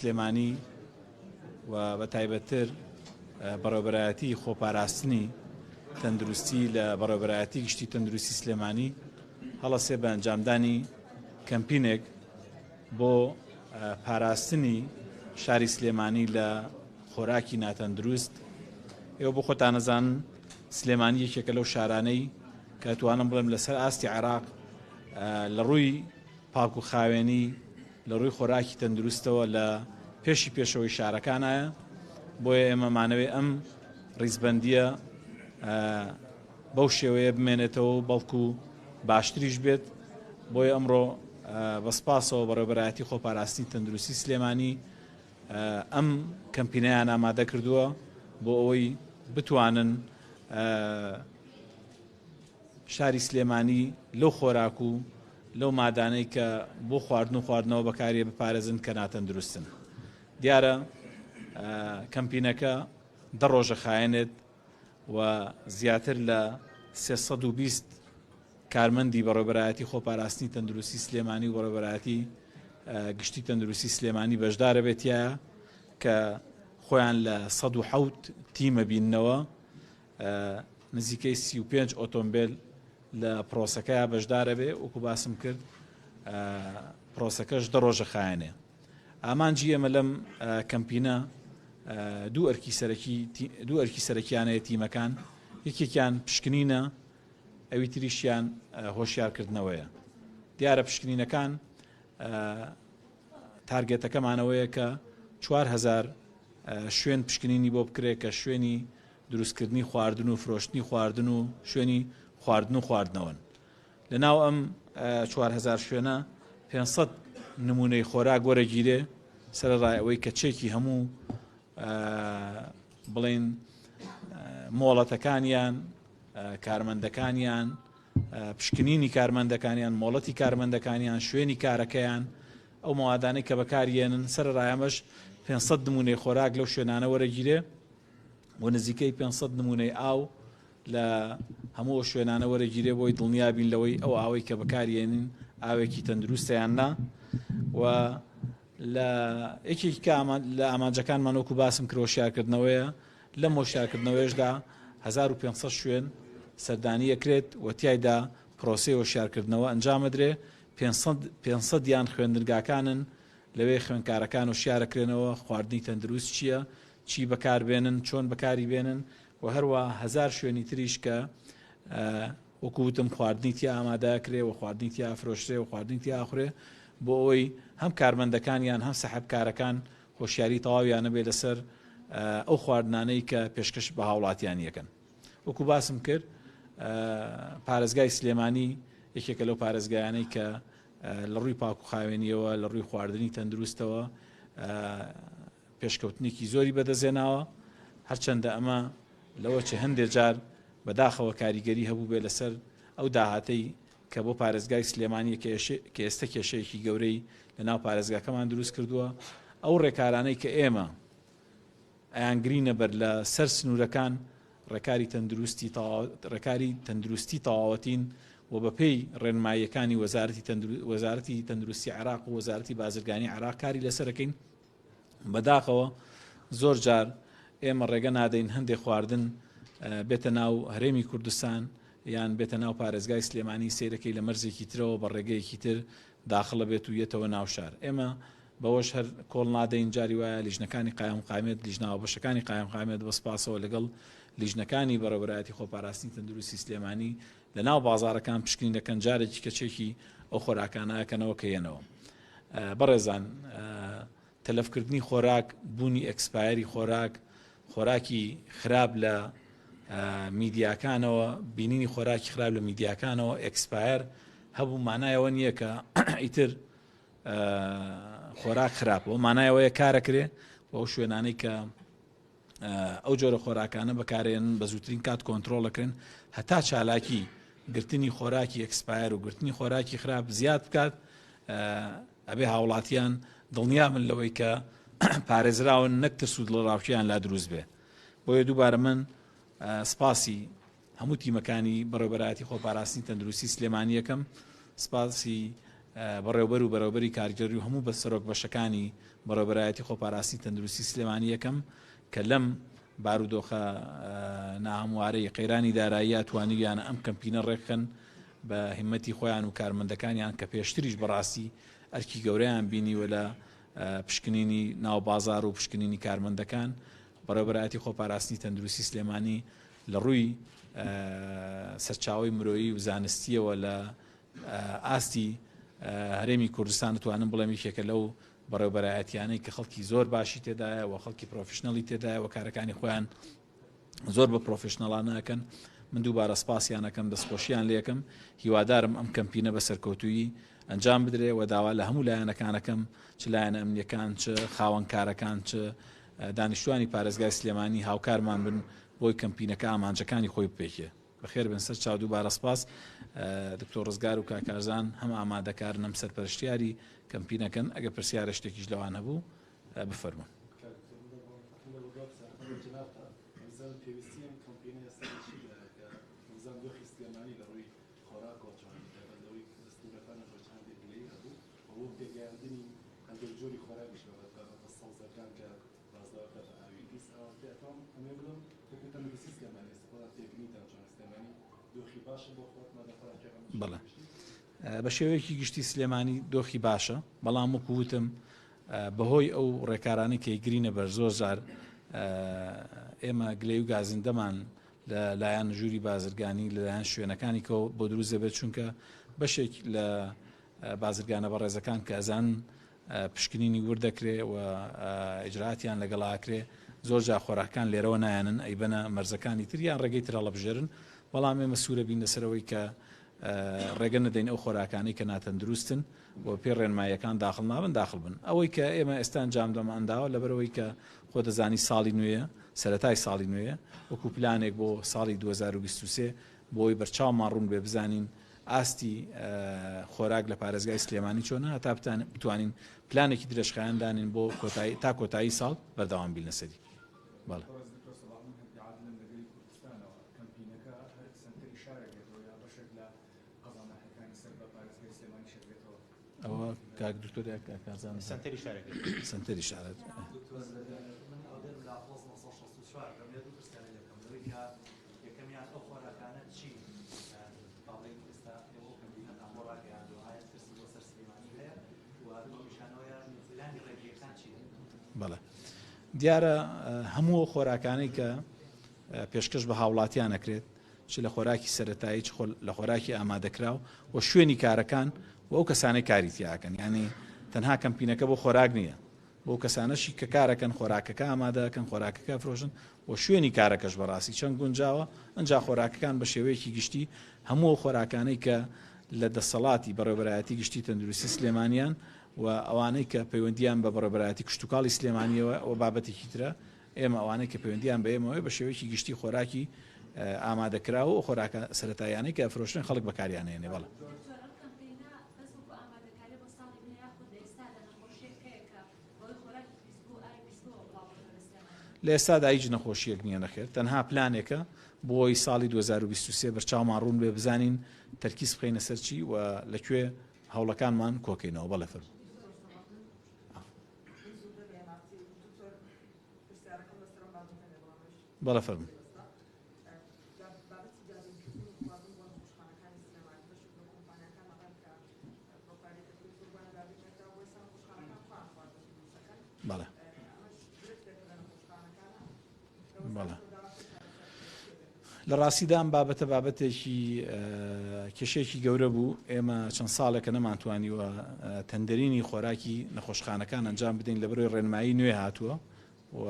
سلێمانی و بە تایبەتتر بەڕێوەبەرایەتی خۆپاراستنی تەندروستی لە بەڕێوەبەرایەتی گشتی تەندروستی سلێمانی هەڵەسێ بە ئەنجامدانی کەمپینێک بۆ پاراستنی شاری سلێمانی لە خۆراکی ناتەندروست. ئێوە بۆ خۆتانەزانن سلێمانی یەکێکە لەو شارانەی کە توانم بڵێم لەسەر ئاستی عێراق لە ڕووی پاک و خاوێنی لە ڕووی خۆراکی تەندروستەوە لە پێشی پێشەوەی شارەکانایە، بۆیە ئێمە مانەوێ ئەم ڕیزبەندییە بەو شێوەیە بمێنێتەوە و بەڵکو باشتریش بێت، بۆیە ئەمڕۆ بە سپاسەوە بەڕێوەبەرایەتی خۆپاراستنی تەندروستی سلێمانی ئەم کەمپینەیان ئامادە کردووە بۆ ئەوەی بتوانن شاری سلێمانی لەو خۆراک و لەو مادانەی کە بۆ خواردن و خواردنەوە بەکاریە بپارێزن کە ناتەندروستن. دیارە کەمپینەکە دە ڕۆژە خایەنێت و زیاتر لە 320 کارمەندی بەڕێوەبەرایەتی خۆپاراستنی تەندروستی سلێمانی و بەڕێوەبەرایەتی گشتی تەندروستی سلێمانی بەشدارە بێتایە کە خۆیان لە 107 تیمە بیننەوە نزیکەی 35 ئۆتۆمبیل لە پرۆسەکەیا بەشدارەبێ وەکو باسم کرد پرۆسەکەش دە ڕۆژە خایەنێ ئامانجی ئێمە لەم کەمپینە دوو ئەرکی سەرەکی دوو ئەرکی سەرەکیانەیە تیمەکان یەکێکیان پشکنینە ئەوی تریشیان هۆشیارکردنەوەیە دیارە پشکنینەکان تارگێتەکەمانەوەیە کە 4هزار شوێن پشکنینی بۆ بکرێت کە شوێنی دروستکردنی خواردن و فرۆشتنی خواردن و شوێنی خواردن و خواردنەوەن. لە ناو ئەم 4000 شوێنە 500 نمونەی خۆراک وەرەگیرێ سەرەڕای ئەوەی کە چێکی هەموو بڵین مۆڵەتەکانیان کارمەندەکانیان پشکنینی کارمەندەکانیان مۆڵەتی کارمەندەکانیان شوێنی کارەکەیان ئەو مەوادانەی کە بەکاریێنن سەرەڕای ئەمەش 500 نمونەی خۆراک لەو شوێنانە وەرەگیرێ و نزیکەی 500 نمونەی ئاو لە هەموو ئەو شوێنانە وەرەگیرێ بۆی دڵنیا بین لەوەی ئەو ئاوەی کە بەکاریێنین ئاوێکی تەندروستە یان نا و لە یەکێکی کە لە ئامانجەکانمان وەکو باسم کرد هۆشیارکردنەوەیە لەم هۆشیارکردنەوەیشدا 1500 شوێن سەردانی ئەکرێت و تیایدا پرۆسەی هۆشیارکردنەوە ئەنجامەدرێ 500 یان خوێندنگاکانن لەوێ خوێندکارەکان هۆشیارەکرێنەوە خواردنی تەندروست چییە چی بەکاربێنن، چۆن بەکاری بێنن و هەروا هەزار شوێنی تریش کە وەکو وتم خواردنی تیا ئامادە ئەکرێ و خواردنی تیا ئەفرۆشرێ و خواردنی تیا ئەخورێ بۆ ئەوەی هەم کارمەندەکان یان هەم سەحەبکارەکان هۆشیاری تەواویان هەبێ لەسەر ئەو خواردنانەی کە پێشکەش بە هاوڵاتیان یەکەن. وەکو باسم کرد پارێزگای سلێمانی یەکێکە لەو پارێزگایانەی کە لە ڕووی پاک و خاوێنیەوە لە ڕووی خواردنی تەندروستەوە پێشکەوتنێکی زۆری بەدەستهێناوە، هەرچەندە ئەمە لەوەچێ هەندێ جار بەداخەوە کاریگەری هەبووبێ لەسەر ئەو داهاتەی کە بۆ پارێزگای سلێمانیە کە ئێستە کێشەیەکی گەورەی لەناو پارێزگاکەمان دروست کردووە، ئەو ڕێکارانەی کە ئێمە ئەیانگرینە بەر لە سەر سنوورەکان ڕێکاری تەندروستی ڕێکاری تەندروستی تەواوەتین و بەپێی ڕێنماییەکانی وەزارەتی وەزارەتی تەندروستی عێراق و وەزارەتی بازرگانی عێراق کاری لەسەرەکەین. بەداخەوە زۆر جار ئێمە ڕێگە نادەین هەندێک خواردن بێتە ناو هەرێمی کوردستان یان بێتە ناو پارێزگای سلێمانی سیرەکەی لە مەرزێکی ترەوە بە ڕێگەیەکی تر داخڵە بێت و یەتەوە ناو شار ئێمە بەوەش هەر کۆڵ نادەین جاری وایە لیژنەکانی قایم قامێت لیژناوە بەشەکانی قایم قامێت بە سپاسەوە لەگەڵ لیژنەکانی بەڕێوەبەرایەتی خۆپاراستنی تەندروستی سلێمانی لە ناو بازارەکان پشکنین دەکەن جارێکی کە چێکی ئەو خۆراکانە ئەکەنەوە کە یەنەوە بەڕێزان تەلەفکردنی خۆراک بوونی expire ی خۆراک خۆراکی خراپ لە میدیاکانەوە بینینی خۆراکی خراپ لە میدیاکانەوە expire هەبوو مانایەوە نییە کە ئیتر خۆراک خراپەوە مانایەوەیە کارەکرێ و ئەو شوێنانەی کە ئەو جۆرە خۆراکانە بەکارێنن بە زووترین کات کۆنترۆڵ دەکرێن هەتا چالاکی گرتنی خۆراکی expire و گرتنی خۆراکی خراپ زیاد بکات ئەبێ هاوڵاتیان دڵنیا بن لەوەی کە پارێزراون نەک ترس و دڵەڕاوکیان لا دروست بێ بۆیە دووبارە من سپاسی هەموو تیمەکانی بەڕێوبەرایەتی خۆپاراستنی تەندروستی سلێمانیەکەم سپاسی. بەڕێوبەر و بەرەوبەری کارگێڕی و هەموو بە سەرۆک بەشەکانی بەڕێوبەرایەتی خۆپاراستنی تەندروستی سلێمانی یەکەم کە لەم بارودۆخە ناهەموارەی قەیرانی داراییە توانیویانە ئەم کەمپینە ڕێکخەن بە هیمەتی خۆیان و کارمەندەکانیان کە پێشتریش بەڕاستی ئەرکی گەورەیان بینیوە لە پشکنینی ناو بازار و پشکنینی کارمەندەکان بەڕێوبەرایەتی خۆپاراستنی تەندروستی سلێمانی لە ڕووی سەرچاوەی مرۆیی و زانستیەوە لە ئاستی هەرێمی کوردستان دەتوانم بڵێم یەکێکە لەو بەڕێوبەرایەتیانەی کە خەڵکی زۆر باشی تێدایە و خەڵکی professional ی تێدایە و کارەکانی خۆیان زۆر بە professional انە ئەکەن من دووبارە سپاسیان ئەکەم دەستخۆشیان لێکم هیوادارم ئەم کەمپینە بە سەرکەوتویی ئەنجام بدرێ و داوا لە هەموو لایەنەکانەکەم چ لایەنە ئەمنیەکان چ خاوەنکارەکان چ دانیشتوانی پارێزگای سلێمانی هاوکارمان بن بۆی کەمپینەکە ئامانجەکانی خۆی بپێکێ. بەخێر بێن سەر چاو دووبارە سپاس دکتۆر ڕزگار و کاک کارزان هەم ئامادەکارن هەم سەرپەرشتیاری کەمپینەکەن ئەگەر پرسیارە شتێکیش لەوان هەبوو بفەرموون. بازاڕەکە بە ئاوی پیس ئاوا کرێ ئەتوانم ئەمەوێ بڵێم وەکو تەندروستی سلێمانی ئێستا خۆتان تێبینیتان چۆنە سلێمانی دۆخی باشە بۆ خواردن لە خۆراکی ئەمە بەڵێ بە شێوەیەکی گشتی سلێمانی دۆخی باشە بەڵام وەکو وتم بەهۆی ئەو ڕێکارانەی کە گرینە بەر زۆر جار ئێمە گلەی و گازندەمان لە لایەن ژووری بازرگانی لەلایەن شوێنەکانی کە بۆ دروست دەبێت چونکە بەشێک لە بازرگانە بەڕێزەکان کە ئەزان پشکنینی ورد دەکرێ و ئیجرائاتیان لەگەڵا ئەکرێ، زۆر جار خۆراکەکان لێرەوە نایەنن ئەیبەنە مەرزەکانی تر یان ڕێگەی تر هەڵەبژێرن، بەڵام ئێمە سوورە بین لەسەر ئەوەی کە ڕێگە نەدەین ئەو خۆراکانەی کە ناتەندروستن و پێی ڕێنماییەکان داخڵ نابن داخڵ بن. ئەوەی کە ئێمە ئێستا ئەنجامدەمان داوە لەبەرئەوەی کە خۆ دەزانی ساڵی نوێیە، سەرەتای ساڵی نوێیە، وەکو پلانێک بۆ ساڵی 2023 بۆ ئەوەی بەرچاومان ڕوون بێ بزانین ئاستی خۆراک لە پارێزگای سلێمانی چۆنە هەتا بتوانین پلانێکی درێژخایەن دانین بۆ کۆتایی تا کۆتایی ساڵ بەردەوام بین لەسەری. بەڵێ. ئەوە کاک دکتۆر یا کاک کارزان سەنتەری شارەکە سەنتەری شارە یەکەمیان ئەو خۆراکانە چین کە با بڵێین ئێستا ئێوە ئەو کەمپینەتان بۆ ڕاگەیاندووە، ئایا ترسی بۆ سەر سلێمانی هەیە و دووەمیشیان ئەوەیە پلانی ڕێگرییەکان چین؟ بەڵێ دیارە هەموو ئەو خۆراکانەی کە پێشکەش بە هاوڵاتیان ئەکرێت چ لە خۆراکی سەتایی چ لە خۆراکی ئامادەکراو و شوێنی کارەکان و ئەو کەسانەی کاری تیاکەن ینی تەنها کەمپینەکە بۆ خۆراک نییە بۆ کەسانەشی کە کارەکەن خۆراکەکە ئامادەکەن خۆراکەکە فرۆشن و شوێنی کارەکەش بەڕاستی چەند گونجاوە ئەجا خۆراکەکان بە شێوەیەکی گشتی هەموو ئەو خۆراکانەی کە لە دەسەڵاتی بەڕێوەبەرایەتی گشتی تەندروستی سلێمانیان و ئەوانەی کە پەیوەندیان بە بەڕێوەبەرایەتی کشتوکاڵی سلێمانیەوە و بابەتێکی ترە ئێمە ئەوانەی کە پەیوەندیان بە ئێمەوەی بە شێوەیەکی گشتی خۆراکی ئامادەکراوە و خۆراکە سەتاییانەی کە فرۆشتن خەڵک بەکاریان هێنێ بەڵێ. لە ئێستادا هیچ نەخۆشییەک نییە نەخێر تەنها پلانێکە بۆی ساڵی 2023 بەرچاومان ڕوون بێ بزانین تەرکیز بخەینە سەر چی و لە کوێ هەوڵەکانمان کۆکەینەوە بەڵێ فەرموو. بەڵێ فەرموو. بەڵێ بەڵێ لە ڕاستیدا ئەم بابەتە بابەتێکی کێشەیەکی گەورە بوو ئێمە چەند ساڵێکە نەمانتوانیوە تەندرینی خۆراکی نەخۆشخانەکان ئەنجام بدەین لە بەرەوەی ڕێنمایی نوێ هاتووە و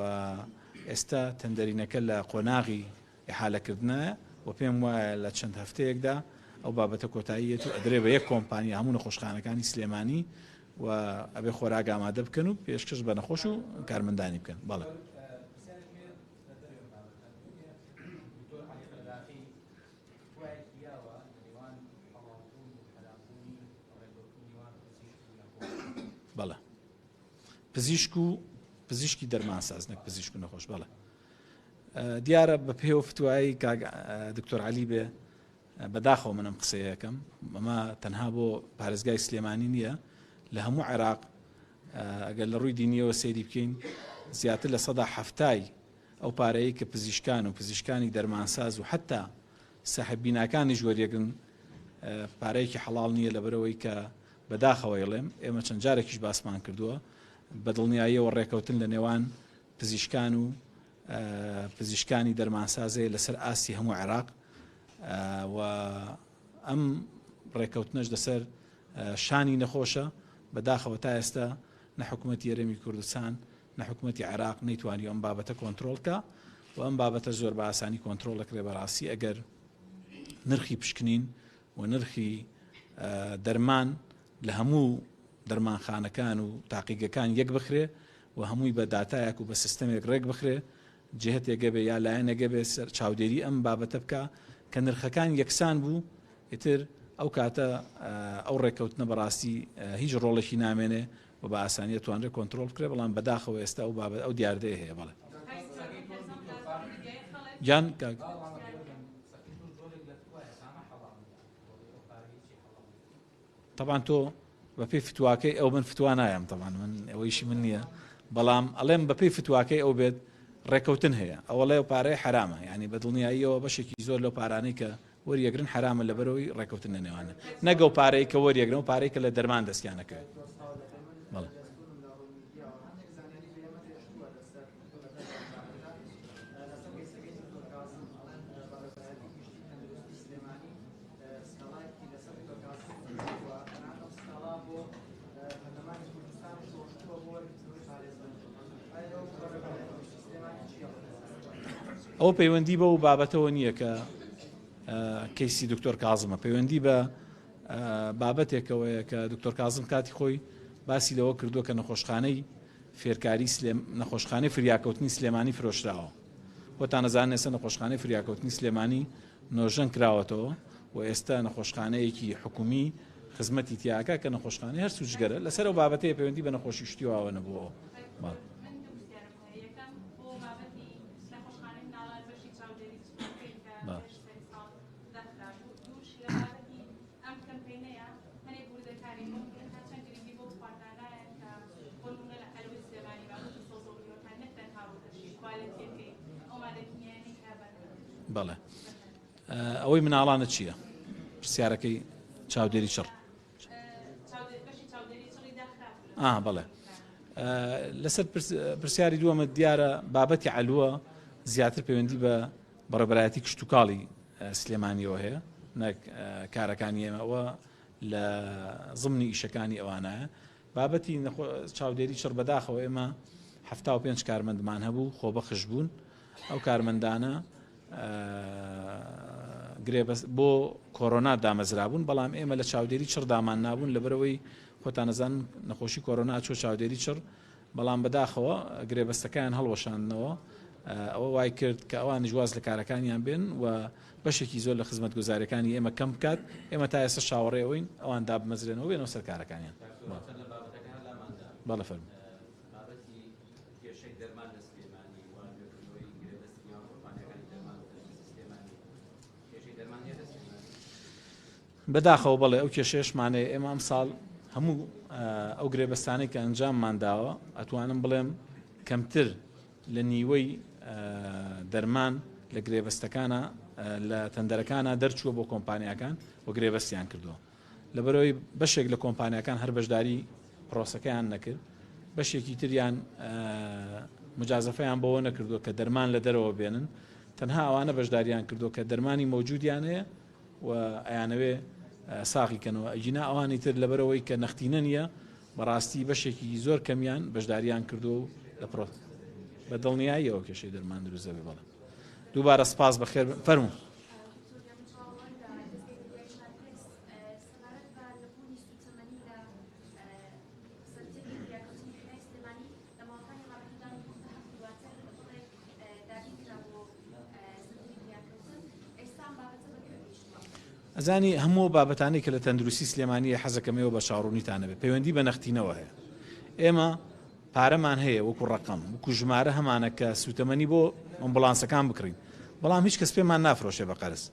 ئێستا تەندەرینەکە لە قۆناغی ئیحالەکردنایە و پێم وایە لە چەند هەفتەیەکدا ئەو بابەتە کۆتایی یەت و ئەدرێ بە یەک کۆمپانیا هەموو نەخۆشخانەکانی سلێمانی و ئەبێ خۆراک ئامادە بکەن و پێشکەش بە نەخۆش و کارمەندانی بکەن بەڵێ. بەڵێ پزیشک و پزیشکی دەرمانساز نەک پزیشک و نەخۆش بەڵێ دیارە بە پێوە فتوایی کاک دکتۆر عەلی بێ. بەداخەوە من ئەم قسەیە ئەکەم، ئەمە تەنها بۆ پارێزگای سلێمانی نییە، لە هەموو عێراق ئەگەر لە ڕووی دینیەوە سەیری بکەین زیاتر 70% ئەو پارەیە کە پزیشکان و پزیشکانی دەرمانساز و حتا ساحب بیناکانیش وەریەگرن پارەیەکی حەڵاڵ نییە لەبەرەوەی کە بەداخەوە ئەڵێم ئێمە چەند جارێکیش باسمان کردووە بە دڵنیاییەوە ڕێکەوتن لە نێوان پزیشکان و پزیشکانی دەرمانسازەیە لەسەر ئاستی هەموو عێراق و ئەم ڕێکەوتنەش لەسەر شانی نەخۆشە بەداخەوە تا ئێستا نە حکوومەتی هەرێمی کوردستان نە حکوومەتی عێراق نەیتوانی ئەم بابەتە کۆنترۆڵ کا و ئەم بابەتە زۆر بە ئاسانی کۆنترۆڵ دەکرێت بەڕاستی ئەگەر نرخی پشکنین و نرخی دەرمان لە هەموو دەرمانخانەکان و تاقیگەکان یەک بخرێ و هەمووی بە داتایەک و بە سیستەمێک ڕێک بخرێ جهتێک گەبێ یا لایەنێک گەبێ سەر چاودێری ئەم بابەتە بکا کە نرخەکان یەکسان بوو ئیتر ئەو کاتە ئەو ڕێککەوتنە بەڕاستی هیچ ڕۆڵێکی نامێنێ و بە ئاسانی ئەتوانرێ کۆنترۆڵ بکرێ بەڵام بەداخەوە ئێستا ئەو بابەت ئەو دیاردەیە هەیە بەڵێ گیان کاک تەبان تۆ بەپێی فتواکەی ئەو من فتوا نایەم تەبان من ئەوەیشی من نییە بەڵام ئەڵێم بەپێی فتواکەی ئەو بێت ڕێکەوتن هەیە ئەوەڵێ و پارەی حرامە ینی بە دڵنیاییەوە بەشێکی زۆر لەو پارانەی کە وەریەگرن حرامە لەبەرەوەی ڕێکەوتن لە نێوانە نەگەو پارەی کە وەریەگرن و پارەی کە لە دەرمان دەستیانەکەوێت بەڵێ. ئەوە پەیوەندی بەو بابەتەوە نییە کە کەیسی دکتۆر کازمە پەیوەندی بە بابەتێکەوەیە کە دکتۆر کازم کاتی خۆی باسی لەوە کردووە کە نەخۆشخانەی فێرکاری نەخۆشخانەی فریاکەوتنی سلێمانی فرۆشراوە خۆتان ئەزانن ئێستا نەخۆشخانەی فریاکەوتنی سلێمانی نۆژەن کراوەتەوە و ئێستا نەخۆشخانەیەکی حکومی خزمەتی تیاکە کە نەخۆشخانەی هەرس و جگەرە لەسەر ئەو بابەتەیە پەیوەندی بە نەخۆشی شتی واوە نەبووەوە. بەڵێ ئەوەی مناڵانە چییە؟ پرسیارەکەی چاودێری چڕ بەڵێ لەسەر پرسیاری دووەمە دیارە بابەتی عەلوە زیاتر پەیوەندی بە بەڕێبەرایەتی کشتتوکاڵی سلێمانیەوە هەیە نەک کارەکانی ئێمەوە لە زمنی ئیشەکانی ئەوانایە بابەتی چاودێری چڕ بەداخەوە ئێمە 75 کارمەندمان هەبوو خۆبەخش بوون ئەو کارمەندانە گرێبەست بۆ کۆرۆنا دامەزرابوون بەڵام ئێمە لە چاودێری چڕ دامان نابوون لەبەرەوەی خۆتانەزان نەخۆشی کۆرۆنا چۆ چاودێری چڕ بەڵام بەداخەوە گرێبەستەکەیان هەڵوەشاندنەوە، ئەوە وای کرد کە ئەوانیش واز لە کارەکانیان بێن و بەشێکی زۆر لە خزمەتگوزاریەکانی ئێمە کەم بکات، ئێمە تا ئێستا چاوەڕێی ئەوەین ئەوان دابمەزرێنەوە بێنەوە سەر کارەکانیان. بەڵێ فەرموو. بەداخەوە بەڵێ ئەو کێشەیەشمان هەیە، ئێمە ئەمساڵ هەموو ئەو گرێبەستانەی کە ئەنجاممان داوە ئەتوانم بڵێم کەمتر لە نیوەی دەرمان لە گرێبەستەکانە لە تەندەرەکانە دەرچووە بۆ کۆمپانیاکان و گرێبەستیان کردووە لەبەرەوەی بەشێک لە کۆمپانیاکان هەر بەشداری پرۆسەکەیان نەکرد بەشێکی تریان مجازەفەیان بەوە نەکردووە کە دەرمان لە دەرەوە بێنن تەنها ئەوانە بەشداریان کردووە کە دەرمانی مەوجودیان هەیە و ئەیانەوێ ساغی کەنەوە ئەگینا ئەوانی تر لەبەرئەوەی کە نەختینە نییە بەڕاستی بەشێکی زۆر کەمیان بەشداریان کردووە و لە پرۆ بە دڵنیاییەوە کێشەی دەرمان دروست دەبێ بەڵێ دووبارە سپاس بەخێر فەرموو. ئەزانی هەموو ئەو بابەتانەی کە لە تەندروستی سلێمانییە حەزەکەم ئێوە بەرچاوڕوونیتان هەبێت پەیوەندی بە نەختینەوە هەیە ئێمە پارەمان هەیە وەکو ڕقم وەکو ژمارە هەمانە کە سوتەمەنی بۆ ئەمبولانسەکان بکڕین بەڵام هیچ کەس پێمان نافرۆشێ بە قەرز.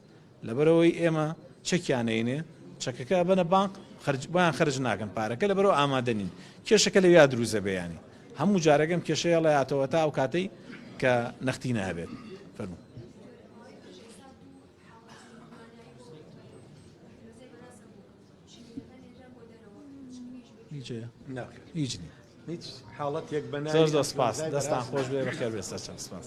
لەبەرئەوەی ئێمە چەکیان ئەینێ چەکەکە ئەبەنە بانق خەرج بۆیان خەرج ناکەن پارەکە لەبەرئەوە ئامادە نین کێشەکە لەویا دروست دەبێ یانی هەموو جارێک ئەم کێشەیە ڵێاتەوە تا ئەو کاتەی کە نەختینە هەبێت فەرموو. هیچ هیچ نییە هیچ حاڵەتێک بە زۆر زۆر سپاس دەستان خۆش بێ بەخێر بێ سەرچاو سپاس.